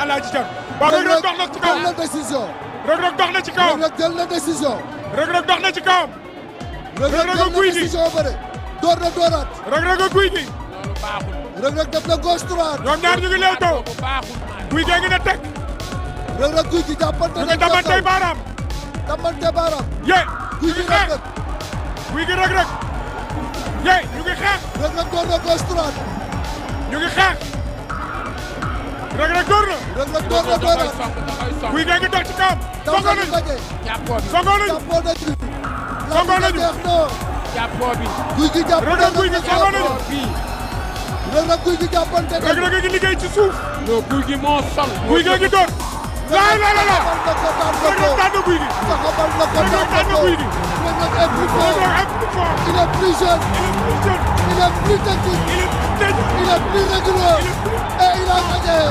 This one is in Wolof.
Alaaji Thiam. waaw Reug Reug dox na ci kawam jël na décision. Reug Reug dox na ci kawam. Reug Reug jël na décision. Reug Reug dox na ci kawam. Reug Reug jël na décision bëre. door na dooraat. Reug Reug ak Gouye Gui. Reug Reug def na gauche droite. ñoom ñaar ñu ngi leewtoo. Gouye Gui ngi ne teg. Reug Reug Gouye Gui jàppante ñu ngi damante baaraam. damante baaraam. yee Gouye Gui Reug Reug. Gouye Gui Reug Reug. yee ñu ngi xeex. Reug Reug door na gauche droite. ñu ngi xeex. Reug Reug door na. Reug Reug door na dooraat. Gouye Gui ngi dox ci kawam. daw songo nañu nañu. daje. songo nañu. jàppoo nañu. songo nañu. Gouye Gui jàpp Reug Reug Gouye Gui songo nañu. Reug Reug Gouye Gui jàppante Reug Reug ngi liggéey ci suuf. non Gouye Gui moo sol. Gouye Gui ngi door. laa la la la. Reug Reug daan na Gouye Gui. taxawal na ko Reug Reug daan na Gouye Gui. Reug Reug est plus Reug fort. Reug est plus fort. Il est plus jeune. Il est plus jeune. Il est plus technique. Il est plus technique. Il est plus rigoureux. Il est plus Et il a gagné.